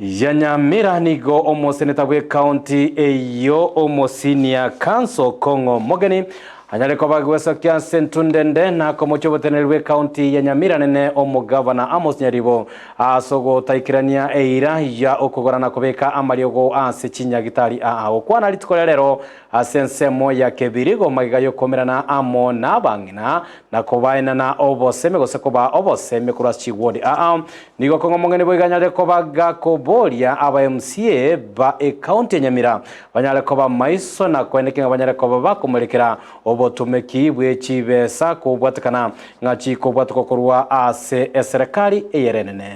Ya Nyamira nigo omoseneta bw'ecounty eyio omosinia counsel Kong'o Mogeni anyare koba gwesokia ase entundende na komochia oboteneneri bw'ecounty ya Nyamira nene omogavana Amos Nyaribo ase ogotaikerania eira ya okogora na kobeka amariogo ase chinyagitari aa gokwana rituko ria rero ase ensemo ya Kebirigo magega y'okomerana amo nabang'ina na kobaenana obosemi gose kobaa obosemi korwa ase chigwodi aa Nigo kong'a omong'eni boigo anyare koba gakoboria aba MCA ba ecounty ya Nyamira banyare koba maiso na koeneki ng'a banyare koba bakomorekera obotomeki bwe chibesa kobwatekana ng'a chikobwatokwa korwa ase eserekari eyere enene.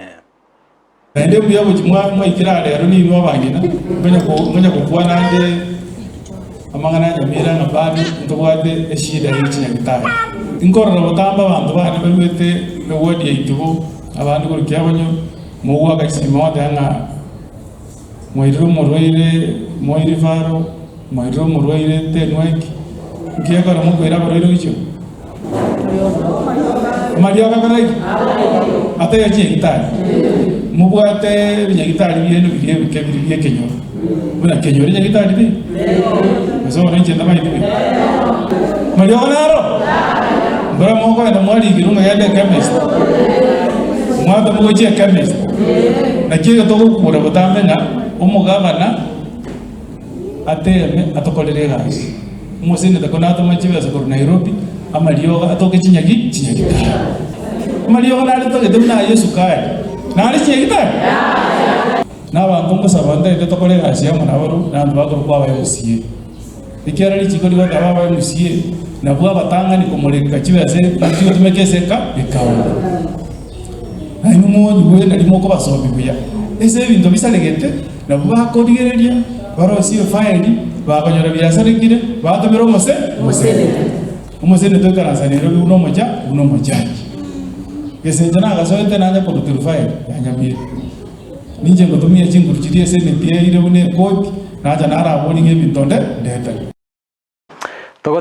Naende mbuya gochia mwaikire aa rero ninwe abang'ina, nkonya gokwana ande amang'ana a Nyamira ng'a bado ntobwate eshida ye chinyagitari. Nkorora botambe abanto bane baruete eward ya Itibo, Abande korwa kiabonyo mogoaka chisimi mogoteba ng'a mwairire omorwaire moi referral, mwairire omorwaire tenweki, nki ekero mokoira abarwaire gochia? Amariogo akore ki? Ataiyo chinyagitari. Mobwate ebinyagitari biaino biria ebike biria bia ekenyoro, buna kenyoro enyagitari teiyo? Gose bono inche ntamanyeti buya? Amariogo naro? Mbora mokoenda mwarigerwa ng'a genda echemist, mwatomwa gochia echemist. Naki eke togokura botambe ng'a omogabana ateme atokorere egasi. Omoseneta ko natoma chibesa korwa Nairobi, amariogo atoke chinyagi chinyagitari. Amariogo nare totagete buna aya esukari, nare chinyagitari? Na abanto ngosaba ntagete tokore egasi amo nabarobwo, na abanto bakorokwa aba MCA. Ekiagera richiko rigoteba aba MCA nabwo abatang'ani komoreka chibesa chigotumeka ase eka ekaonti. Nainwe monyigwe nari mokobasomia buya ase ebinto bisaregete, nabwo bakorigereria barosie efaeli, bakonyora biasarekire, batomere omose omoseneta. Omoseneta oikaransa Nairobi buna omocha buna omojaji. Gesencho nagasoete nanya koruterwa faeli ya Nyamira. Ninche ngotumia chinguru chiria ase emeti eire buna ekoti, nacha naraborie ng'a ebinto nde ndetane.